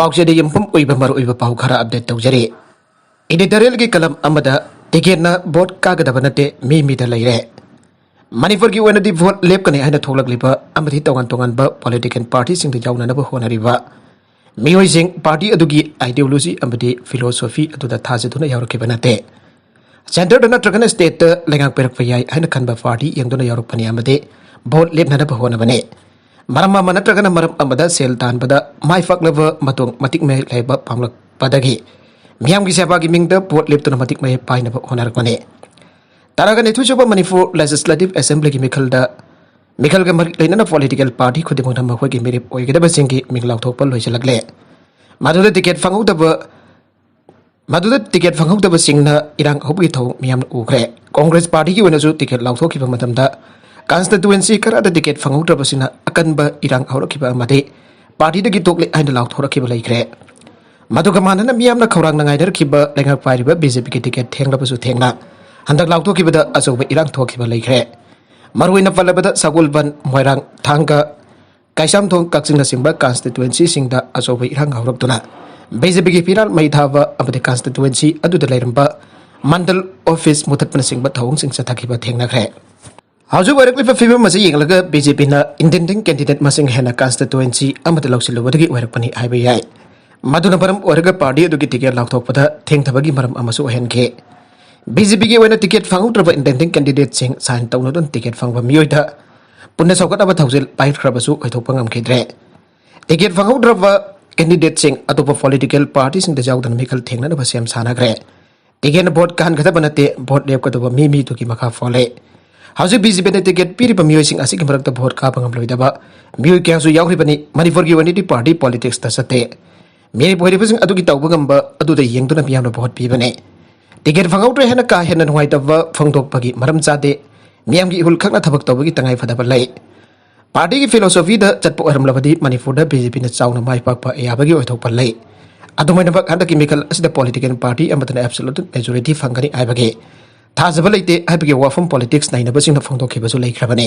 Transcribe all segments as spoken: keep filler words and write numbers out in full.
ꯄꯥꯎꯆꯦꯗ ꯌꯨꯝꯐꯝ ꯑꯣꯏꯕ ꯃꯔꯨꯑꯣꯏꯕ ꯄꯥꯎ ꯈꯔ ꯑꯞꯗꯦꯠ ꯇꯧꯖꯔꯤ꯫ ꯏꯗꯤꯇꯣꯔꯤꯌꯦꯜꯒꯤ ꯀꯂꯝ ꯑꯃꯗ, ꯇꯤꯀꯦꯠꯅ ꯚꯣꯠ ꯀꯥꯒꯗꯕ ꯅꯠꯇꯦ, ꯃꯤ ꯃꯤꯗ ꯂꯩꯔꯦ꯫ ꯃꯅꯤꯄꯨꯔꯒꯤ ꯑꯣꯏꯅꯗꯤ ꯚꯣꯠ ꯂꯦꯞꯀꯅꯤ ꯍꯥꯏꯅ ꯊꯣꯛꯂꯛꯂꯤꯕ ꯑꯃꯗꯤ ꯇꯣꯉꯥꯟ ꯇꯣꯉꯥꯟꯕ ꯄꯣꯂꯤꯇꯤꯀꯦꯜ ꯄꯥꯔꯇꯤꯁꯤꯡꯗ ꯌꯥꯎꯅꯅꯕ ꯍꯣꯠꯅꯔꯤꯕ ꯃꯤꯑꯣꯏꯁꯤꯡ ꯄꯥꯔꯇꯤ ꯑꯗꯨꯒꯤ ꯑꯥꯏꯗꯤꯌꯣꯂꯣꯖꯤ ꯑꯃꯗꯤ ꯐꯤꯂꯣꯁꯣꯐꯤ ꯑꯗꯨꯗ ꯊꯥꯖꯗꯨꯅ ꯌꯥꯎꯔꯛꯈꯤꯕ ꯅꯠꯇꯦ꯫ ꯁꯦꯟꯇꯔꯗ ꯅꯠꯇ꯭ꯔꯒꯅ ꯁ꯭ꯇꯦꯠꯇ ꯂꯩꯉꯥꯛ ꯄꯥꯏꯔꯛꯄ ꯌꯥꯏ ꯍꯥꯏꯅ ꯈꯟꯕ ꯄꯥꯔꯇꯤ ꯌꯦꯡꯗꯨꯅ ꯌꯥꯎꯔꯛꯄꯅꯤ ꯑꯃꯗꯤ ꯚꯣꯠ ꯂꯦꯞꯅꯅꯕ ꯍꯣꯠꯅꯕꯅꯤ꯫ ꯃꯔꯝ ꯑꯃ ꯅꯠꯇ꯭ꯔꯒꯅ ꯃꯔꯝ ꯑꯃꯗ ꯁꯦꯜ ꯇꯥꯟꯕꯗ ꯃꯥꯏ ꯄꯥꯛꯂꯕ ꯃꯇꯣꯡ ꯃꯇꯤꯛ ꯃꯍꯩ ꯂꯩꯕ ꯄꯥꯝꯂꯛꯄꯗꯒꯤ ꯃꯤꯌꯥꯝꯒꯤ ꯁꯦꯕꯥꯒꯤ ꯃꯤꯡꯗ ꯚꯣꯠ ꯂꯦꯞꯇꯨꯅ ꯃꯇꯤꯛ ꯃꯍꯩ ꯄꯥꯏꯅꯕ ꯍꯣꯠꯅꯔꯛꯄꯅꯤ꯫ ꯇꯔꯥꯒ ꯅꯤꯊꯣꯏ ꯁꯨꯕ ꯃꯅꯤꯄꯨꯔ ꯂꯦꯖꯤꯁꯂꯦꯇꯤꯚ ꯑꯦꯁꯦꯝꯕ꯭ꯂꯤꯒꯤ ꯃꯤꯈꯜꯗ ꯃꯤꯈꯜꯒ ꯃꯔꯤ ꯂꯩꯅꯅ ꯄꯣꯂꯤꯇꯤꯀꯦꯜ ꯄꯥꯔꯇꯤ ꯈꯨꯗꯤꯡꯃꯛꯅ ꯃꯈꯣꯏꯒꯤ ꯃꯤꯔꯦꯞ ꯑꯣꯏꯒꯗꯕꯁꯤꯡꯒꯤ ꯃꯤꯡ ꯂꯥꯎꯊꯣꯛꯄ ꯂꯣꯏꯁꯤꯜꯂꯛꯂꯦ꯫ ꯃꯗꯨꯗ ꯇꯤꯀꯦꯠ ꯐꯪꯍꯧꯗꯕ ꯃꯗꯨꯗ ꯇꯤꯀꯦꯠ ꯐꯪꯍꯧꯗꯕꯁꯤꯡꯅ ꯏꯔꯥꯡ ꯍꯧꯕꯒꯤ ꯊꯧꯑꯣꯡ ꯃꯤꯌꯥꯝꯅ ꯎꯈ꯭ꯔꯦ꯫ ꯀꯣꯡꯒ꯭ꯔꯦꯁ ꯄꯥꯔꯇꯤꯒꯤ ꯑꯣꯏꯅꯁꯨ ꯇꯤꯀꯦꯠ ꯂꯥꯎꯊꯣꯛꯈꯤꯕ ꯃꯇꯝꯗ ꯀꯟꯁꯇꯤꯇꯨꯋꯦꯟꯁꯤ ꯈꯔꯗ ꯇꯤꯀꯦꯠ ꯐꯪꯍꯧꯗ꯭ꯔꯕꯁꯤꯡꯅ ꯑꯀꯟꯕ ꯏꯔꯥꯡ ꯍꯧꯔꯛꯈꯤꯕ ꯑꯃꯗꯤ ꯄꯥꯔꯇꯤꯗꯒꯤ ꯇꯣꯛꯂꯦ ꯍꯥꯏꯅ ꯂꯥꯎꯊꯣꯔꯛꯈꯤꯕ ꯂꯩꯈ꯭ꯔꯦ꯫ ꯃꯗꯨꯒ ꯃꯥꯟꯅꯅ ꯃꯤꯌꯥꯝꯅ ꯈꯧꯔꯥꯡꯅ ꯉꯥꯏꯅꯔꯛꯈꯤꯕ ꯂꯩꯉꯥꯛ ꯄꯥꯏꯔꯤꯕ ꯕꯤ ꯖꯦ ꯄꯤꯒꯤ ꯇꯤꯀꯦꯠ ꯊꯦꯡꯂꯕꯁꯨ ꯊꯦꯡꯅ ꯍꯟꯗꯛ ꯂꯥꯎꯊꯣꯛꯈꯤꯕꯗ ꯑꯆꯧꯕ ꯏꯔꯥꯡ ꯊꯣꯛꯈꯤꯕ ꯂꯩꯈ꯭ꯔꯦ꯫ ꯃꯔꯨꯑꯣꯏꯅ ꯄꯜꯂꯕꯗ ꯁꯒꯣꯜꯕꯟ, ꯃꯣꯏꯔꯥꯡ, ꯊꯥꯡꯒ, ꯀꯩꯁꯥꯝꯊꯣꯡ, ꯀꯛꯆꯤꯡꯅꯆꯤꯡꯕ ꯀꯟꯁꯇꯤꯇꯨꯋꯦꯟꯁꯤꯁꯤꯡꯗ ꯑꯆꯧꯕ ꯏꯔꯥꯡ ꯍꯧꯔꯛꯇꯨꯅ ꯕꯤ ꯖꯦ ꯄꯤꯒꯤ ꯐꯤꯔꯥꯜ ꯃꯩ ꯊꯥꯕ ꯑꯃꯗꯤ ꯀꯟꯁꯇꯤꯇꯨꯋꯦꯟꯁꯤ ꯑꯗꯨꯗ ꯂꯩꯔꯝꯕ ꯃꯟꯗꯜ ꯑꯣꯐꯤꯁ ꯃꯨꯊꯠꯄꯅꯆꯤꯡꯕ ꯊꯧꯑꯣꯡꯁꯤꯡ ꯆꯠꯊꯈꯤꯕ ꯊꯦꯡꯅꯈ꯭ꯔꯦ꯫ ꯍꯧꯖꯤꯛ ꯑꯣꯏꯔꯛꯂꯤꯕ ꯐꯤꯕꯝ ꯑꯁꯤ ꯌꯦꯡꯂꯒ ꯕꯤ ꯖꯦ ꯄꯤꯅ ꯏꯟꯗꯤꯄꯦꯟꯗꯦꯟꯠ ꯀꯦꯟꯗꯤꯗꯦꯠ ꯃꯁꯤꯡ ꯍꯦꯟꯅ ꯀꯟꯁꯇꯤꯇꯨꯋꯦꯟꯁꯤ ꯑꯃꯗ ꯂꯧꯁꯤꯜꯂꯨꯕꯗꯒꯤ ꯑꯣꯏꯔꯛꯄꯅꯤ ꯍꯥꯏꯕ ꯌꯥꯏ꯫ ꯃꯗꯨꯅ ꯃꯔꯝ ꯑꯣꯏꯔꯒ ꯄꯥꯔꯇꯤ ꯑꯗꯨꯒꯤ ꯇꯤꯀꯦꯠ ꯂꯥꯎꯊꯣꯛꯄꯗ ꯊꯦꯡꯊꯕꯒꯤ ꯃꯔꯝ ꯑꯃꯁꯨ ꯑꯣꯏꯍꯟꯈꯤ꯫ ꯕꯤ ꯖꯦ ꯄꯤꯒꯤ ꯑꯣꯏꯅ ꯇꯤꯀꯦꯠ ꯐꯪꯍꯧꯗ꯭ꯔꯕ ꯏꯟꯗꯤꯄꯦꯟꯗꯦꯟꯠ ꯀꯦꯟꯗꯤꯗꯦꯠꯁꯤꯡ ꯁꯥꯏꯟ ꯇꯧꯅꯗꯨꯅ ꯇꯤꯀꯦꯠ ꯐꯪꯕ ꯃꯤꯑꯣꯏꯗ ꯄꯨꯟꯅ ꯁꯧꯒꯠꯅꯕ ꯊꯧꯁꯤꯜ ꯄꯥꯏꯈꯠꯈ꯭ꯔꯕꯁꯨ ꯑꯣꯏꯊꯣꯛꯄ ꯉꯝꯈꯤꯗ꯭ꯔꯦ꯫ ꯇꯤꯀꯦꯠ ꯐꯪꯍꯧꯗ꯭ꯔꯕ ꯀꯦꯟꯗꯤꯗꯦꯠꯁꯤꯡ ꯑꯇꯣꯞꯄ ꯄꯣꯂꯤꯇꯤꯀꯦꯜ ꯄꯥꯔꯇꯤꯁꯤꯡꯗ ꯌꯥꯎꯗꯅ ꯃꯤꯈꯜ ꯊꯦꯡꯅꯅꯕ ꯁꯦꯝ ꯁꯥꯅꯈ꯭ꯔꯦ꯫ ꯇꯤꯀꯦꯠꯅ ꯚꯣꯠ ꯀꯥꯍꯟꯒꯗꯕ ꯅꯠꯇꯦ, ꯚꯣꯠ ꯂꯦꯞꯀꯗꯕ ꯃꯤ ꯃꯤꯗꯨꯒꯤ ꯃꯈꯥ ꯄꯣꯜꯂꯦ꯫ ꯍꯧꯖꯤꯛ ꯕꯤ ꯖꯦ ꯄꯤꯅ ꯇꯤꯀꯦꯠ ꯄꯤꯔꯤꯕ ꯃꯤꯑꯣꯏꯁꯤꯡ ꯑꯁꯤꯒꯤ ꯃꯔꯛꯇ ꯚꯣꯠ ꯀꯥꯕ ꯉꯝꯂꯣꯏꯗꯕ ꯃꯤꯑꯣꯏ ꯀꯌꯥꯁꯨ ꯌꯥꯎꯔꯤꯕꯅꯤ꯫ ꯃꯅꯤꯄꯨꯔꯒꯤ ꯑꯣꯏꯅꯗꯤ ꯄꯥꯔꯇꯤ ꯄꯣꯂꯤꯇꯤꯛꯁꯇ ꯆꯠꯇꯦ꯫ ꯃꯤꯔꯦꯞ ꯑꯣꯏꯔꯤꯕꯁꯤꯡ ꯑꯗꯨꯒꯤ ꯇꯧꯕ ꯉꯝꯕ ꯑꯗꯨꯗ ꯌꯦꯡꯗꯨꯅ ꯃꯤꯌꯥꯝꯅ ꯚꯣꯠ ꯄꯤꯕꯅꯤ꯫ ꯇꯤꯀꯦꯠ ꯐꯪꯍꯧꯗ꯭ꯔꯦ ꯍꯥꯏꯅ ꯀꯥ ꯍꯦꯟꯅ ꯅꯨꯡꯉꯥꯏꯇꯕ ꯐꯣꯡꯗꯣꯛꯄꯒꯤ ꯃꯔꯝ ꯆꯥꯗꯦ꯫ ꯃꯤꯌꯥꯝꯒꯤ ꯏꯍꯨꯜ ꯈꯛꯅ ꯊꯕꯛ ꯇꯧꯕꯒꯤ ꯇꯉꯥꯏ ꯐꯗꯕ ꯂꯩ꯫ ꯄꯥꯔꯇꯤꯒꯤ ꯐꯤꯂꯣꯁꯣꯐꯤꯗ ꯆꯠꯄ ꯑꯣꯏꯔꯝꯂꯕꯗꯤ ꯃꯅꯤꯄꯨꯔꯗ ꯕꯤ ꯖꯦ ꯄꯤꯅ ꯆꯥꯎꯅ ꯃꯥꯏ ꯄꯥꯛꯄ ꯌꯥꯕꯒꯤ ꯑꯣꯏꯊꯣꯛꯄ ꯂꯩ꯫ ꯑꯗꯨꯃꯥꯏꯅꯃꯛ ꯍꯟꯗꯛꯀꯤ ꯃꯤꯈꯜ ꯑꯁꯤꯗ ꯄꯣꯂꯤꯇꯤꯀꯦꯜ ꯄꯥꯔꯇꯤ ꯑꯃꯠꯇꯅ ꯑꯦꯕꯁꯣꯂꯨꯠ ꯃꯦꯖꯣꯔꯤꯇꯤ ꯐꯪꯒꯅꯤ ꯍꯥꯏꯕꯒꯤ ꯊꯥꯖꯕ ꯂꯩꯇꯦ ꯍꯥꯏꯕꯒꯤ ꯋꯥꯐꯝ ꯄꯣꯂꯤꯇꯤꯛꯁ ꯅꯩꯅꯕꯁꯤꯡꯅ ꯐꯣꯡꯗꯣꯛꯈꯤꯕꯁꯨ ꯂꯩꯈ꯭ꯔꯕꯅꯤ꯫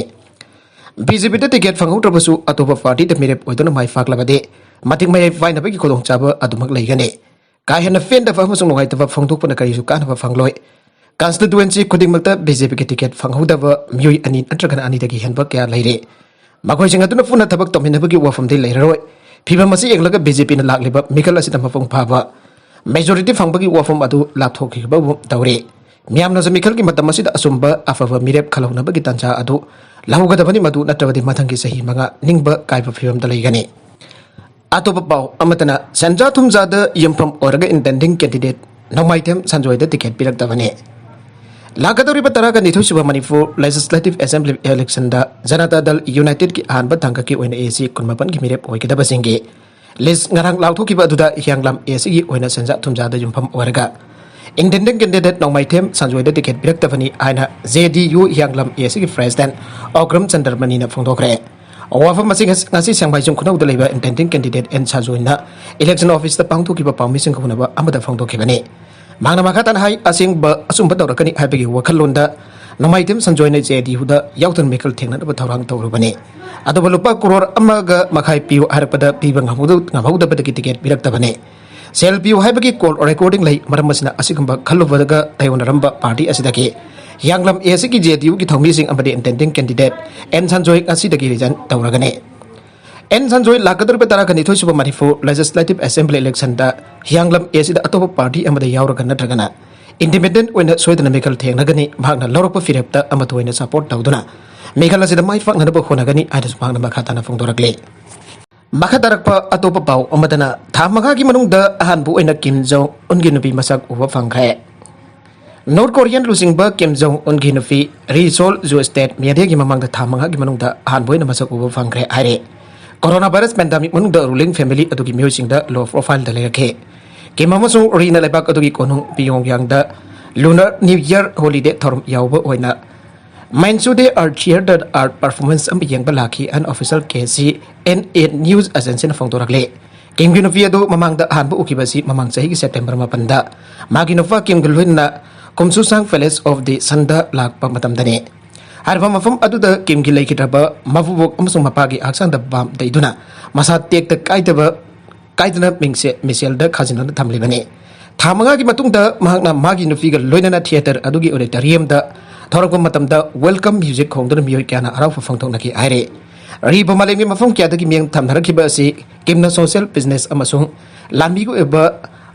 ꯕꯤ ꯖꯦ ꯄꯤꯗ ꯇꯤꯀꯦꯠ ꯐꯪꯍꯧꯗ꯭ꯔꯕꯁꯨ ꯑꯇꯣꯞꯄ ꯄꯥꯔꯇꯤꯗ ꯃꯤꯔꯦꯞ ꯑꯣꯏꯗꯨꯅ ꯃꯥꯏ ꯄꯥꯛꯂꯕꯗꯤ ꯃꯇꯤꯛ ꯃꯌꯥꯏ ꯄꯥꯏꯅꯕꯒꯤ ꯈꯨꯗꯣꯡꯆꯥꯕ ꯑꯗꯨꯃꯛ ꯂꯩꯒꯅꯤ꯫ ꯀꯥ ꯍꯦꯟꯅ ꯄꯦꯟꯗꯕ ꯑꯃꯁꯨꯡ ꯅꯨꯡꯉꯥꯏꯇꯕ ꯐꯣꯡꯗꯣꯛꯄꯅ ꯀꯔꯤꯁꯨ ꯀꯥꯟꯅꯕ ꯐꯪꯂꯣꯏ꯫ ꯀꯟꯁꯇꯤꯇꯨꯋꯦꯟꯁꯤ ꯈꯨꯗꯤꯡꯃꯛꯇ ꯕꯤ ꯖꯦ ꯄꯤꯒꯤ ꯇꯤꯀꯦꯠ ꯐꯪꯍꯧꯗꯕ ꯃꯤꯑꯣꯏ ꯑꯅꯤ ꯅꯠꯇ꯭ꯔꯒꯅ ꯑꯅꯤꯗꯒꯤ ꯍꯦꯟꯕ ꯀꯌꯥ ꯂꯩꯔꯤ꯫ ꯃꯈꯣꯏꯁꯤꯡ ꯑꯗꯨꯅ ꯄꯨꯟꯅ ꯊꯕꯛ ꯇꯧꯃꯤꯟꯅꯕꯒꯤ ꯋꯥꯐꯝꯗꯤ ꯂꯩꯔꯔꯣꯏ꯫ ꯐꯤꯕꯝ ꯑꯁꯤ ꯌꯦꯡꯂꯒ ꯕꯤ ꯖꯦ ꯄꯤꯅ ꯂꯥꯛꯂꯤꯕ ꯃꯤꯈꯜ ꯑꯁꯤꯗ ꯃꯄꯨꯡ ꯐꯥꯕ ꯃꯦꯖꯣꯔꯤꯇꯤ ꯐꯪꯕꯒꯤ ꯋꯥꯐꯝ ꯑꯗꯨ ꯂꯥꯞꯊꯣꯛꯈꯤꯕꯒꯨꯝ ꯇꯧꯔꯤ꯫ ꯃꯤꯌꯥꯝꯅꯁꯨ ꯃꯤꯈꯜꯒꯤ ꯃꯇꯝ ꯑꯁꯤꯗ ꯑꯆꯨꯝꯕ ꯑꯐꯕ ꯃꯤꯔꯦꯞ ꯈꯜꯍꯧꯅꯕꯒꯤ ꯇꯥꯟꯖꯥ ꯑꯗꯨ ꯂꯧꯒꯗꯕꯅꯤ, ꯃꯗꯨ ꯅꯠꯇ꯭ꯔꯕꯗꯤ ꯃꯊꯪꯒꯤ ꯆꯍꯤ ꯃꯉꯥ ꯅꯤꯡꯕ ꯀꯥꯏꯕ ꯐꯤꯕꯝꯗ ꯂꯩꯒꯅꯤ꯫ ꯑꯇꯣꯞꯄ ꯄꯥꯎ ꯑꯃꯠꯇꯅ ꯁꯦꯟꯖꯥ ꯊꯨꯝꯖꯥꯗ ꯌꯨꯝꯐꯝ ꯑꯣꯏꯔꯒ ꯏꯟꯇꯦꯟꯗꯤꯡ ꯀꯦꯟꯗꯤꯗꯦꯠ ꯅꯣꯡꯃꯥꯏꯊꯦꯝ ꯁꯟꯖꯣꯏꯗ ꯇꯤꯀꯦꯠ ꯄꯤꯔꯛꯇꯕꯅꯤ꯫ ꯂꯥꯛꯀꯗꯧꯔꯤꯕ ꯇꯔꯥꯒ ꯅꯤꯊꯣꯏ ꯁꯨꯕ ꯃꯅꯤꯄꯨꯔ ꯂꯦꯖꯤꯁꯂꯦꯇꯤꯚ ꯑꯦꯁꯦꯝꯕ꯭ꯂꯤ ꯏꯂꯦꯛꯁꯟꯗ ꯖꯅꯇꯥ ꯗꯜ ꯌꯨꯅꯥꯏꯇꯦꯗꯀꯤ ꯑꯍꯥꯟꯕ ꯊꯥꯡꯒꯠꯀꯤ ꯑꯣꯏꯅ ꯑꯦ ꯁꯤ ꯀꯨꯟꯃꯥꯄꯟꯒꯤ ꯃꯤꯔꯦꯞ ꯑꯣꯏꯒꯗꯕꯁꯤꯡꯒꯤ ꯂꯤꯁ ꯉꯔꯥꯡ ꯂꯥꯎꯊꯣꯛꯈꯤꯕ ꯑꯗꯨꯗ ꯍꯤꯌꯥꯡꯂꯝ ꯑꯦ ꯁꯤꯒꯤ ꯑꯣꯏꯅ ꯁꯦꯟꯖꯥ ꯊꯨꯝꯖꯥꯗ ꯌꯨꯝꯐꯝ ꯑꯣꯏꯔꯒ ꯏꯟꯇꯦꯟꯗꯤꯡ ꯀꯦꯟꯗꯤꯗꯦꯠ ꯅꯣꯡꯃꯥꯏꯊꯦꯝ ꯁꯟꯖꯣꯏꯗ ꯇꯤꯀꯦꯠ ꯄꯤꯔꯛꯇꯕꯅꯤ ꯍꯥꯏꯅ ꯖꯦ ꯗꯤ ꯌꯨ ꯍꯤꯌꯥꯡꯂꯝ ꯑꯦ ꯁꯤꯒꯤ ꯄ꯭ꯔꯦꯁꯤꯗꯦꯟꯠ ꯑꯣꯒ꯭ꯔꯝ ꯆꯟꯗ꯭ꯔꯃꯅꯤꯅ ꯐꯣꯡꯗꯣꯛꯈ꯭ꯔꯦ꯫ ꯋꯥꯐꯝ ꯑꯁꯤ ꯉꯁꯤ, ꯉꯁꯤ ꯁꯦꯡꯃꯥꯏꯖꯤꯡ ꯈꯨꯅꯧꯗ ꯂꯩꯕ ꯏꯟꯇꯦꯟꯗꯤꯡ ꯀꯦꯟꯗꯤꯗꯦꯠ ꯑꯦꯟ ꯁꯟꯖꯣꯏꯅ ꯏꯂꯦꯛꯁꯟ ꯑꯣꯐꯤꯁꯇ ꯄꯥꯡꯊꯣꯛꯈꯤꯕ ꯄꯥꯎꯃꯤꯁꯤꯡ ꯀꯧꯅꯕ ꯑꯃꯗ ꯐꯣꯡꯗꯣꯛꯈꯤꯕꯅꯤ꯫ ꯃꯍꯥꯛꯅ ꯃꯈꯥ ꯇꯥꯅ ꯍꯥꯏ, ꯑꯁꯦꯡꯕ ꯑꯆꯨꯝꯕ ꯇꯧꯔꯛꯀꯅꯤ ꯍꯥꯏꯕꯒꯤ ꯋꯥꯈꯜꯂꯣꯟꯗ ꯅꯣꯡꯃꯥꯏꯊꯦꯝ ꯁꯟꯖꯣꯏꯅ ꯖꯦ ꯗꯤ ꯌꯨꯗ ꯌꯥꯎꯗꯨꯅ ꯃꯤꯈꯜ ꯊꯦꯡꯅꯅꯕ ꯊꯧꯔꯥꯡ ꯇꯧꯔꯨꯕꯅꯤ꯫ ꯑꯗꯨꯕꯨ ꯂꯨꯄꯥ ꯀ꯭ꯔꯣꯔ ꯑꯃꯒ ꯃꯈꯥꯏ ꯄꯤꯌꯨ ꯍꯥꯏꯔꯛꯄꯗ ꯄꯤꯕ ꯉꯝꯍꯧꯗ-, ꯉꯝꯍꯧꯗꯕꯗꯒꯤ ꯇꯤꯀꯦꯠ ꯄꯤꯔꯛꯇꯕꯅꯤ꯫ ꯁꯦꯜ ꯄꯤꯌꯨ ꯍꯥꯏꯕꯒꯤ ꯀꯣꯜ ꯔꯦꯀꯣꯔꯗꯤꯡ ꯂꯩ꯫ ꯃꯔꯝ ꯑꯁꯤꯅ ꯑꯁꯤꯒꯨꯝꯕ ꯈꯜꯂꯨꯕꯗꯒ ꯇꯥꯏꯑꯣꯟꯅꯔꯝꯕ ꯄꯥꯔꯇꯤ ꯑꯁꯤꯗꯒꯤ ꯍꯤꯌꯥꯡꯂꯝ ꯑꯦ ꯁꯤꯒꯤ ꯖꯦ ꯗꯤ ꯌꯨꯒꯤ ꯊꯧꯃꯤꯁꯤꯡ ꯑꯃꯗꯤ ꯏꯟꯇꯦꯟꯗꯤꯡ ꯀꯦꯟꯗꯤꯗꯦꯠ ꯑꯦꯟ ꯁꯟꯖꯣꯏ ꯉꯁꯤꯗꯒꯤ ꯔꯤꯖꯥꯏꯟ ꯇꯧꯔꯒꯅꯤ꯫ ꯑꯦꯟ ꯁꯟꯖꯣꯏ ꯂꯥꯛꯀꯗꯧꯔꯤꯕ ꯇꯔꯥꯒ ꯅꯤꯊꯣꯏ ꯁꯨꯕ ꯃꯅꯤꯄꯨꯔ ꯂꯦꯖꯤꯁꯂꯦꯇꯤꯚ ꯑꯦꯁꯦꯝꯕ꯭ꯂꯤ ꯏꯂꯦꯛꯁꯟꯗ ꯍꯤꯌꯥꯡꯂꯝ ꯑꯦ ꯁꯤꯗ ꯑꯇꯣꯞꯄ ꯄꯥꯔꯇꯤ ꯑꯃꯗ ꯌꯥꯎꯔꯒ ꯅꯠꯇ꯭ꯔꯒꯅ ꯏꯟꯗꯤꯄꯦꯟꯗꯦꯟꯠ ꯑꯣꯏꯅ ꯁꯣꯏꯗꯅ ꯃꯤꯈꯜ ꯊꯦꯡꯅꯒꯅꯤ꯫ ꯃꯍꯥꯛꯅ ꯂꯧꯔꯛꯄ ꯐꯤꯔꯦꯞꯇ ꯑꯃꯠꯇ ꯑꯣꯏꯅ ꯁꯄꯣꯔꯠ ꯇꯧꯗꯨꯅ ꯃꯤꯈꯜ ꯑꯁꯤꯗ ꯃꯥꯏ ꯄꯥꯛꯅꯅꯕ ꯍꯣꯠꯅꯒꯅꯤ ꯍꯥꯏꯅꯁꯨ ꯃꯍꯥꯛꯅ ꯃꯈꯥ ꯇꯥꯅ ꯐꯣꯡꯗꯣꯔꯛꯂꯤ꯫ ꯃꯈꯥ ꯇꯥꯔꯛꯄ ꯑꯇꯣꯞꯄ ꯄꯥꯎ ꯑꯃꯗꯅ ꯊꯥ ꯃꯉꯥꯒꯤ ꯃꯅꯨꯡꯗ ꯑꯍꯥꯟꯕ ꯑꯣꯏꯅ ꯀꯤꯝ ꯖꯣꯡ ꯎꯟꯒꯤ ꯅꯨꯄꯤ ꯃꯁꯛ ꯎꯕ ꯐꯪꯈ꯭ꯔꯦ꯫ ꯅꯣꯔꯠ ꯀꯣꯔꯤꯌꯥꯟ ꯂꯨꯆꯤꯡꯕ ꯀꯤꯝ ꯖꯣꯡ ꯎꯟꯒꯤ ꯅꯨꯄꯤ ꯔꯤ ꯁꯣꯜ ꯖꯨ ꯁ꯭ꯇꯦꯠ ꯃꯤꯗꯤꯌꯥꯒꯤ ꯃꯃꯥꯡꯗ ꯊꯥ ꯃꯉꯥꯒꯤ ꯃꯅꯨꯡꯗ ꯑꯍꯥꯟꯕ ꯑꯣꯏꯅ ꯃꯁꯛ ꯎꯕ ꯐꯪꯈ꯭ꯔꯦ ꯍꯥꯏꯔꯦ꯫ ꯀꯣꯔꯣꯅꯥ ꯚꯥꯏꯔꯁ ꯄꯦꯟꯗꯥꯃꯤꯛ ꯃꯅꯨꯡꯗ ꯔꯨꯂꯤꯡ ꯐꯦꯃꯤꯂꯤ ꯑꯗꯨꯒꯤ ꯃꯤꯑꯣꯏꯁꯤꯡꯗ ꯂꯣ ꯄ꯭ꯔꯣꯐꯥꯏꯜꯗ ꯂꯩꯔꯛꯈꯤ꯫ ꯀꯤꯝ ꯑꯃꯁꯨꯡ ꯔꯤꯅ ꯂꯩꯕꯥꯛ ꯑꯗꯨꯒꯤ ꯀꯣꯅꯨꯡ ꯄꯤꯌꯣꯡꯌꯥꯡꯗ ꯂꯨꯅꯔ ꯅ꯭ꯌꯨ ꯌꯔ ꯍꯣꯂꯤꯗꯦ ꯊꯧꯔꯝ ꯌꯥꯎꯕ ꯑꯣꯏꯅ Mind Today Are Here That Art performance ꯑꯃ ꯌꯦꯡꯕ ꯂꯥꯛꯈꯤ ꯍꯥꯏꯅ official K C N A news agencyꯅ ꯐꯣꯡꯗꯣꯔꯛꯂꯤ꯫ ꯀꯤꯝꯒꯤ ꯅꯨꯄꯤ ꯑꯗꯨ ꯃꯃꯥꯡꯗ ꯑꯍꯥꯟꯕ ꯎꯈꯤꯕ ꯑꯁꯤ ꯃꯃꯥꯡ ꯆꯍꯤꯒꯤ ꯁꯦꯞꯇꯦꯝꯕꯔ ꯃꯥꯄꯟꯗ ꯃꯥꯒꯤ ꯅꯨꯄꯥ ꯀꯤꯝꯒ ꯂꯣꯏꯅꯅ ꯀꯨꯝꯁꯨꯁꯥꯡ Palace of the Sunꯗ ꯂꯥꯛꯄ ꯃꯇꯝꯗꯅꯤ꯫ ꯍꯥꯏꯔꯤꯕ ꯃꯐꯝ ꯑꯗꯨꯗ ꯀꯤꯝꯒꯤ ꯂꯩꯈꯤꯗ꯭ꯔꯕ ꯃꯄꯨꯕꯣꯛ ꯑꯃꯁꯨꯡ ꯃꯄꯥꯒꯤ ꯍꯛꯆꯥꯡꯗ ꯕꯥꯝ ꯇꯩꯗꯨꯅ ꯃꯁꯥ ꯇꯦꯛꯇ ꯀꯥꯏꯗꯕ, ꯀꯥꯏꯗꯅ ꯃꯤꯡꯁꯦ ꯃꯤꯁꯦꯜꯗ ꯈꯥꯖꯤꯟꯗꯨꯅ ꯊꯝꯂꯤꯕꯅꯤ꯫ ꯊꯥ ꯃꯉꯥꯒꯤ ꯃꯇꯨꯡꯗ ꯃꯍꯥꯛꯅ ꯃꯥꯒꯤ ꯅꯨꯄꯤꯒ ꯂꯣꯏꯅꯅ ꯊꯤꯌꯦꯇꯔ ꯑꯗꯨꯒꯤ ꯑꯣꯗꯤꯇꯣꯔꯤꯌꯝꯗ ꯊꯣꯔꯛꯄ ꯃꯇꯝꯗ welcome music ꯈꯣꯡꯗꯨꯅ ꯃꯤꯑꯣꯏ ꯀꯌꯥꯅ ꯍꯔꯥꯎꯕ ꯐꯣꯡꯗꯣꯛꯅꯈꯤ ꯍꯥꯏꯔꯦ꯫ ꯑꯔꯤꯕ ꯃꯥꯂꯦꯝꯒꯤ ꯃꯐꯝ ꯀꯌꯥꯗꯒꯤ ꯃꯤꯌꯥꯝ ꯊꯝꯅꯔꯛꯈꯤꯕ ꯑꯁꯤ ꯀꯤꯝꯅ ꯁꯣꯁꯤꯌꯦꯜ, ꯕꯤꯖꯤꯅꯦꯁ ꯑꯃꯁꯨꯡ ꯂꯥꯟꯃꯤꯒꯤ ꯑꯣꯏꯕ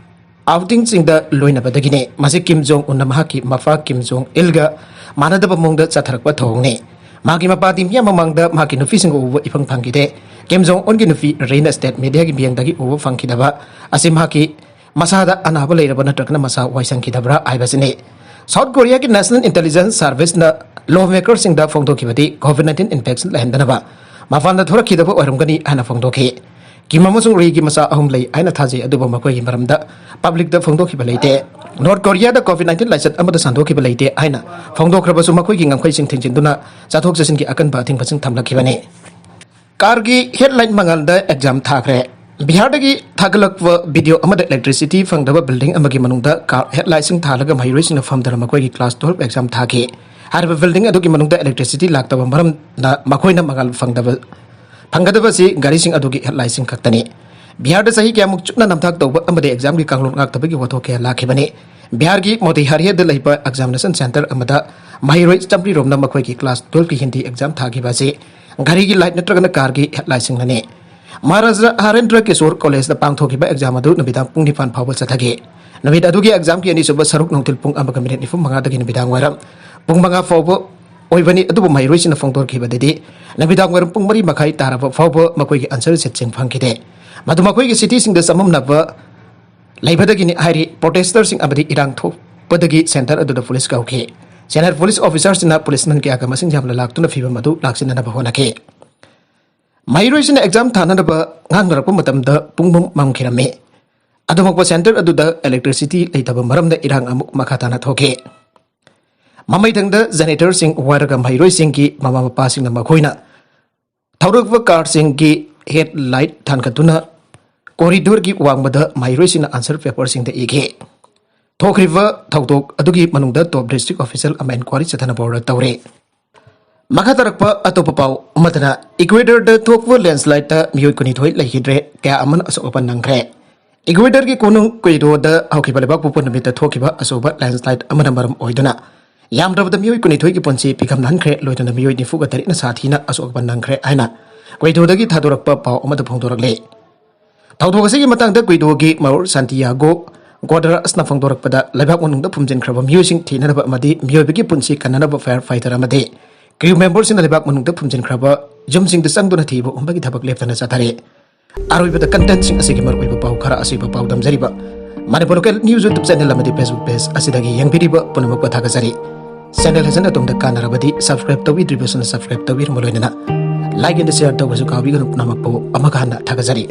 ꯑꯥꯎꯇꯤꯡꯁꯤꯡꯗ ꯂꯣꯏꯅꯕꯗꯒꯤꯅꯤ꯫ ꯃꯁꯤ ꯀꯤꯝ ꯖꯣꯡ ꯎꯟꯅ ꯃꯍꯥꯛꯀꯤ ꯃꯄꯥ ꯀꯤꯝ ꯖꯣꯡ ꯏꯜꯒ ꯃꯥꯟꯅꯗꯕ ꯃꯑꯣꯡꯗ ꯆꯠꯊꯔꯛꯄ ꯊꯧꯑꯣꯡꯅꯤ꯫ ꯃꯍꯥꯛꯀꯤ ꯃꯄꯥꯗꯤ ꯃꯤꯌꯥꯝ ꯃꯃꯥꯡꯗ ꯃꯍꯥꯛꯀꯤ ꯅꯨꯄꯤꯁꯤꯡꯒ ꯎꯕ ꯏꯐꯪ ꯐꯪꯈꯤꯗꯦ꯫ ꯀꯤꯝ ꯖꯣꯡ ꯎꯟꯒꯤ ꯅꯨꯄꯤ ꯔꯤꯅ ꯁ꯭ꯇꯦꯠ ꯃꯤꯗꯤꯌꯥꯒꯤ ꯃꯤꯠꯌꯦꯡꯗꯒꯤ ꯎꯕ ꯐꯪꯈꯤꯗꯕ ꯑꯁꯤ ꯃꯍꯥꯛꯀꯤ ꯃꯁꯥꯗ ꯑꯅꯥꯕ ꯂꯩꯔꯕ ꯅꯠꯇ꯭ꯔꯒꯅ ꯃꯁꯥ ꯋꯥꯏꯁꯪꯈꯤꯗꯕ꯭ꯔꯥ ꯍꯥꯏꯕꯁꯤꯅꯤ꯫ ꯁꯥꯎꯠ ꯀꯣꯔꯤꯌꯥꯒꯤ ꯅꯦꯁꯅꯦꯜ ꯏꯟꯇꯦꯂꯤꯖꯦꯟꯁ ꯁꯥꯔꯚꯤꯁꯅ ꯂꯣ ꯃꯦꯀꯔꯁꯤꯡꯗ ꯐꯣꯡꯗꯣꯛꯈꯤꯕꯗꯤ ꯀꯣꯚꯤꯗ ꯅꯥꯏꯟꯇꯤꯟ ꯏꯟꯐꯦꯛꯁꯟ ꯂꯩꯍꯟꯗꯅꯕ ꯃꯄꯥꯟꯗ ꯊꯣꯔꯛꯈꯤꯗꯕ ꯑꯣꯏꯔꯝꯒꯅꯤ ꯍꯥꯏꯅ ꯐꯣꯡꯗꯣꯛꯈꯤ꯫ ꯀꯤꯝ ꯑꯃꯁꯨꯡ ꯔꯤꯒꯤ ꯃꯆꯥ ꯑꯍꯨꯝ ꯂꯩ ꯍꯥꯏꯅ ꯊꯥꯖꯩ, ꯑꯗꯨꯕꯨ ꯃꯈꯣꯏꯒꯤ ꯃꯔꯝꯗ ꯄꯕ꯭ꯂꯤꯛꯇ ꯐꯣꯡꯗꯣꯛꯈꯤꯕ ꯂꯩꯇꯦ꯫ ꯅꯣꯔꯠ ꯀꯣꯔꯤꯌꯥꯗ ꯀꯣꯚꯤꯗ ꯅꯥꯏꯟꯇꯤꯟ ꯂꯥꯏꯆꯠ ꯑꯃꯠꯇ ꯁꯟꯗꯣꯛꯈꯤꯕ ꯂꯩꯇꯦ ꯍꯥꯏꯅ ꯐꯣꯡꯗꯣꯛꯈ꯭ꯔꯕꯁꯨ, ꯃꯈꯣꯏꯒꯤ ꯉꯝꯈꯩꯁꯤꯡ ꯊꯤꯡꯖꯤꯟꯗꯨꯅ ꯆꯠꯊꯣꯛ ꯆꯠꯁꯤꯟꯒꯤ ꯑꯀꯟꯕ ꯑꯊꯤꯡꯕꯁꯤꯡ ꯊꯝꯂꯛꯈꯤꯕꯅꯤ꯫ ꯀꯥꯔꯒꯤ ꯍꯦꯗꯂꯥꯏꯠ ꯃꯉꯥꯜꯗ ꯑꯦꯛꯖꯥꯝ ꯊꯥꯈ꯭ꯔꯦ꯫ ꯕꯤꯍꯥꯔꯗꯒꯤ ꯊꯥꯒꯠꯂꯛꯄ ꯚꯤꯗꯤꯑꯣ ꯑꯃꯗ ꯏꯂꯦꯛꯇ꯭ꯔꯤꯁꯤꯇꯤ ꯐꯪꯗꯕ ꯕꯤꯜꯗꯤꯡ ꯑꯃꯒꯤ ꯃꯅꯨꯡꯗ ꯀꯥꯔ ꯍꯦꯗꯂꯥꯏꯠꯁꯤꯡ ꯊꯥꯜꯂꯒ ꯃꯍꯩꯔꯣꯏꯁꯤꯡꯅ ꯐꯝꯗꯨꯅ ꯃꯈꯣꯏꯒꯤ ꯀ꯭ꯂꯥꯁ ꯇꯨꯋꯦꯜꯐ ꯑꯦꯛꯖꯥꯝ ꯊꯥꯈꯤ꯫ ꯍꯥꯏꯔꯤꯕ ꯕꯤꯜꯗꯤꯡ ꯑꯗꯨꯒꯤ ꯃꯅꯨꯡꯗ ꯏꯂꯦꯛꯇ꯭ꯔꯤꯁꯤꯇꯤ ꯂꯥꯛꯇꯕ ꯃꯔꯝꯅ ꯃꯈꯣꯏꯅ ꯃꯉꯥꯜ ꯐꯪꯗꯕ, ꯐꯪꯒꯗꯕ ꯑꯁꯤ ꯒꯥꯔꯤꯁꯤꯡ ꯑꯗꯨꯒꯤ ꯍꯦꯗꯂꯥꯏꯠꯁꯤꯡ ꯈꯛꯇꯅꯤ꯫ ꯕꯤꯍꯥꯔꯗ ꯆꯍꯤ ꯀꯌꯥꯃꯨꯛ ꯆꯨꯞꯅ ꯅꯝꯊꯥꯛ ꯇꯧꯕ ꯑꯃꯗꯤ ꯑꯦꯛꯖꯥꯝꯒꯤ ꯀꯥꯡꯂꯣꯟ ꯉꯥꯛꯇꯕꯒꯤ ꯋꯥꯊꯣꯛ ꯀꯌꯥ ꯂꯥꯛꯈꯤꯕꯅꯤ꯫ ꯕꯤꯍꯥꯔꯒꯤ ꯃꯣꯇꯤꯍꯥꯔꯤꯗ ꯂꯩꯕ ꯑꯦꯛꯖꯥꯃꯤꯅꯦꯁꯟ ꯁꯦꯟꯇꯔ ꯑꯃꯗ ꯃꯍꯩꯔꯣꯏ ꯆꯥꯃꯔꯤ ꯔꯣꯝꯅ ꯃꯈꯣꯏꯒꯤ ꯀ꯭ꯂꯥꯁ ꯇꯨꯋꯦꯜꯐꯀꯤ ꯍꯤꯟꯗꯤ ꯑꯦꯛꯖꯥꯝ ꯊꯥꯈꯤꯕ ꯑꯁꯤ ꯒꯥꯔꯤꯒꯤ ꯂꯥꯏꯠ ꯅꯠꯇ꯭ꯔꯒꯅ ꯀꯥꯔꯒꯤ ꯍꯦꯗꯂꯥꯏꯠꯁꯤꯡꯅꯅꯤ꯫ ꯃꯍꯥꯔꯥꯖꯥ ꯍꯔꯦꯟꯗ꯭ꯔ ꯀꯤꯁꯣꯔ ꯀꯣꯂꯦꯖꯇ ꯄꯥꯡꯊꯣꯛꯈꯤꯕ ꯑꯦꯛꯖꯥꯝ ꯑꯗꯨ ꯅꯨꯃꯤꯗꯥꯡ ꯄꯨꯡ ꯅꯤꯄꯥꯟ ꯐꯥꯎꯕ ꯆꯠꯊꯈꯤ꯫ ꯅꯨꯃꯤꯠ ꯑꯗꯨꯒꯤ ꯑꯦꯛꯖꯥꯝꯒꯤ ꯑꯅꯤꯁꯨꯕ ꯁꯔꯨꯛ ꯅꯨꯡꯊꯤꯜ ꯄꯨꯡ ꯑꯃꯒ ꯃꯤꯅꯤꯠ ꯅꯤꯐꯨ ꯃꯉꯥꯗꯒꯤ ꯅꯨꯃꯤꯗꯥꯡ ꯋꯥꯏꯔꯝ ꯄꯨꯡ ꯃꯉꯥ ꯐꯥꯎꯕ ꯑꯣꯏꯕꯅꯤ, ꯑꯗꯨꯕꯨ ꯃꯍꯩꯔꯣꯏꯁꯤꯡꯅ ꯐꯣꯡꯗꯣꯔꯛꯈꯤꯕꯗꯗꯤ ꯅꯨꯃꯤꯗꯥꯡ ꯋꯥꯏꯔꯝ ꯄꯨꯡ ꯃꯔꯤ ꯃꯈꯥꯏ ꯇꯥꯔꯕ ꯐꯥꯎꯕ ꯃꯈꯣꯏꯒꯤ ꯑꯟꯁꯔ ꯁꯤꯠꯁꯤꯡ ꯐꯪꯈꯤꯗꯦ꯫ ꯃꯗꯨ ꯃꯈꯣꯏꯒꯤ ꯁꯤꯇꯤꯁꯤꯡꯗ ꯆꯃꯝꯅꯕ ꯂꯩꯕꯗꯒꯤꯅꯤ ꯍꯥꯏꯔꯤ꯫ ꯄ꯭ꯔꯣꯇꯦꯁꯇꯔꯁꯤꯡ ꯑꯃꯗꯤ ꯏꯔꯥꯡ ꯊꯣꯛꯄꯗꯒꯤ ꯁꯦꯟꯇꯔ ꯑꯗꯨꯗ ꯄꯨꯂꯤꯁ ꯀꯧꯈꯤ꯫ ꯁꯦꯅꯤꯌꯔ ꯄꯨꯂꯤꯁ ꯑꯣꯐꯤꯁꯔꯁꯤꯡꯅ ꯄꯨꯂꯤꯁꯃꯦꯟ ꯀꯌꯥꯒ ꯃꯁꯤꯡ ꯌꯥꯝꯅ ꯂꯥꯛꯇꯨꯅ ꯐꯤꯚꯝ ꯑꯗꯨ ꯂꯥꯛꯁꯤꯟꯅꯅꯕ ꯍꯣꯠꯅꯈꯤ꯫ ꯃꯍꯩꯔꯣꯏꯁꯤꯡꯅ ꯑꯦꯛꯖꯥꯝ ꯊꯥꯅꯅꯕ ꯉꯥꯡꯅꯔꯛꯄ ꯃꯇꯝꯗ ꯄꯨꯡ ꯃꯝꯈꯤꯔꯝꯃꯤ꯫ ꯑꯗꯨꯃꯛꯄ ꯁꯦꯟꯇꯔ ꯑꯗꯨꯗ ꯏꯂꯦꯛꯇ꯭ꯔꯤꯁꯤꯇꯤ ꯂꯩꯇꯕ ꯃꯔꯝꯅ ꯏꯔꯥꯡ ꯑꯃꯨꯛ ꯃꯈꯥ ꯇꯥꯅ ꯊꯣꯛꯈꯤ꯫ ꯃꯃꯩꯊꯪꯗ ꯖꯦꯅꯦꯔꯦꯇꯔꯁꯤꯡ ꯋꯥꯏꯔꯒ ꯃꯍꯩꯔꯣꯏꯁꯤꯡꯒꯤ ꯃꯃꯥ ꯃꯄꯥꯁꯤꯡꯅ ꯃꯈꯣꯏꯅ ꯊꯧꯔꯛꯄ ꯀꯥꯔꯁꯤꯡꯒꯤ ꯍꯦꯗ ꯂꯥꯏꯠ ꯊꯥꯟꯒꯠꯇꯨꯅ ꯀꯣꯔꯤꯗꯣꯔꯒꯤ ꯋꯥꯡꯃꯗ ꯃꯍꯩꯔꯣꯏꯁꯤꯡꯅ ꯑꯟꯁꯔ ꯄꯦꯄꯔꯁꯤꯡꯗ ꯏꯈꯤ꯫ ꯊꯣꯛꯈ꯭ꯔꯤꯕ ꯊꯧꯗꯣꯛ ꯑꯗꯨꯒꯤ ꯃꯅꯨꯡꯗ ꯇꯣꯞ ꯗꯤꯁꯇ꯭ꯔꯤꯛ ꯑꯣꯐꯤꯁꯦꯜ ꯑꯃ ꯏꯟꯀ꯭ꯋꯥꯔꯤ ꯆꯠꯊꯅꯕ ꯑꯣꯔꯗꯔ ꯇꯧꯔꯦ꯫ ꯃꯈꯥ ꯇꯥꯔꯛꯄ ꯑꯇꯣꯞꯄ ꯄꯥꯎ ꯑꯃꯗꯅ, ꯏꯀ꯭ꯋꯦꯗꯔꯗ ꯊꯣꯛꯄ ꯂꯦꯟꯁ꯭ꯂꯥꯏꯗꯇ ꯃꯤꯑꯣꯏ ꯀꯨꯟꯅꯤꯊꯣꯏ ꯂꯩꯈꯤꯗ꯭ꯔꯦ, ꯀꯌꯥ ꯑꯃꯅ ꯑꯁꯣꯛ ꯑꯄꯟ ꯅꯪꯈ꯭ꯔꯦ꯫ ꯏꯀ꯭ꯋꯦꯗꯔꯒꯤ ꯀꯣꯅꯨꯡ ꯀ꯭ꯋꯤꯇꯣꯗ ꯍꯧꯈꯤꯕ ꯂꯩꯕꯥꯛꯄꯣꯛꯄ ꯅꯨꯃꯤꯠꯇ ꯊꯣꯛꯈꯤꯕ ꯑꯆꯧꯕ ꯂꯦꯟꯁ꯭ꯂꯥꯏꯗ ꯑꯃꯅ ꯃꯔꯝ ꯑꯣꯏꯗꯨꯅ ꯌꯥꯝꯗ꯭ꯔꯕꯗ ꯃꯤꯑꯣꯏ ꯀꯨꯟꯅꯤꯊꯣꯏꯒꯤ ꯄꯨꯟꯁꯤ ꯄꯤꯈꯝ ꯅꯥꯟꯈ꯭ꯔꯦ, ꯂꯣꯏꯅꯅ ꯃꯤꯑꯣꯏ ꯅꯤꯐꯨꯒ ꯇꯔꯦꯠꯅ ꯁꯥ ꯊꯤꯅ ꯑꯁꯣꯛ ꯑꯄꯟ ꯅꯪꯈ꯭ꯔꯦ ꯍꯥꯏꯅ ꯀ꯭ꯋꯤꯇꯣꯗꯒꯤ ꯊꯥꯗꯣꯔꯛꯄ ꯄꯥꯎ ꯑꯃꯗ ꯐꯣꯡꯗꯣꯔꯛꯂꯤ꯫ ꯊꯧꯗꯣꯛ ꯑꯁꯤꯒꯤ ꯃꯇꯥꯡꯗ ꯀ꯭ꯋꯤꯇꯣꯒꯤ ꯃꯌꯣꯔ ꯁꯥꯟꯇꯤꯌꯥꯒꯣ ꯒꯣꯗꯔꯥꯁꯅ ꯐꯣꯡꯗꯣꯔꯛꯄꯗ, ꯂꯩꯕꯥꯛ ꯃꯅꯨꯡꯗ ꯐꯨꯝꯖꯤꯟꯈ꯭ꯔꯕ ꯃꯤꯑꯣꯏꯁꯤꯡ ꯊꯤꯅꯅꯕ ꯑꯃꯗꯤ ꯃꯤꯑꯣꯏꯕꯒꯤ ꯄꯨꯟꯁꯤ ꯀꯟꯅꯅꯕ ꯐꯥꯌꯔ ꯐꯥꯏꯇꯔ ꯑꯃꯗꯤ ꯀ꯭ꯔꯤꯌꯨ ꯃꯦꯝꯕꯔꯁꯤꯡꯅ ꯂꯩꯕꯥꯛ ꯃꯅꯨꯡꯗ ꯐꯨꯝꯖꯤꯟꯈ꯭ꯔꯕ ꯌꯨꯝꯁꯤꯡꯗ ꯆꯪꯗꯨꯅ ꯊꯤꯕ ꯍꯨꯝꯕꯒꯤ ꯊꯕꯛ ꯂꯦꯞꯇꯅ ꯆꯠꯊꯔꯤ꯫ ꯑꯔꯣꯏꯕꯗ, ꯀꯟꯇꯦꯟꯁꯤꯡ ꯑꯁꯤꯒꯤ ꯃꯔꯨꯑꯣꯏꯕ ꯄꯥꯎ ꯈꯔ ꯑꯁꯤꯕ ꯄꯥꯎꯗꯝꯖꯔꯤꯕ Manipur local news YouTube channel ꯑꯃꯗꯤ ꯐꯦꯁꯕꯨꯛ ꯄꯦꯖ ꯑꯁꯤꯗꯒꯤ ꯌꯦꯡꯕꯤꯔꯤꯕ ꯄꯨꯝꯅꯃꯛꯄꯨ ꯊꯥꯒꯠꯆꯔꯤ꯫ ꯆꯦꯅꯦꯜ ꯑꯁꯤꯅ ꯑꯗꯣꯝꯗ ꯀꯥꯟꯅꯔꯕꯗꯤ ꯁꯕꯁꯀ꯭ꯔꯥꯏꯕ ꯇꯧꯕꯤꯗ꯭ꯔꯤꯕꯁꯤꯡꯅ ꯁꯕꯁꯀ꯭ꯔꯥꯏꯕ ꯇꯧꯕꯤꯔꯝꯕ ꯂꯣꯏꯅꯅ ꯂꯥꯏꯛ ꯑꯦꯟꯗ ꯁꯤꯌꯔ ꯇꯧꯕꯁꯨ ꯀꯥꯎꯕꯤꯒꯅꯨ꯫ ꯄꯨꯝꯅꯃꯛꯄꯨ ꯑꯃꯨꯛ ꯍꯟꯅ ꯊꯥꯒꯠꯆꯔꯤ꯫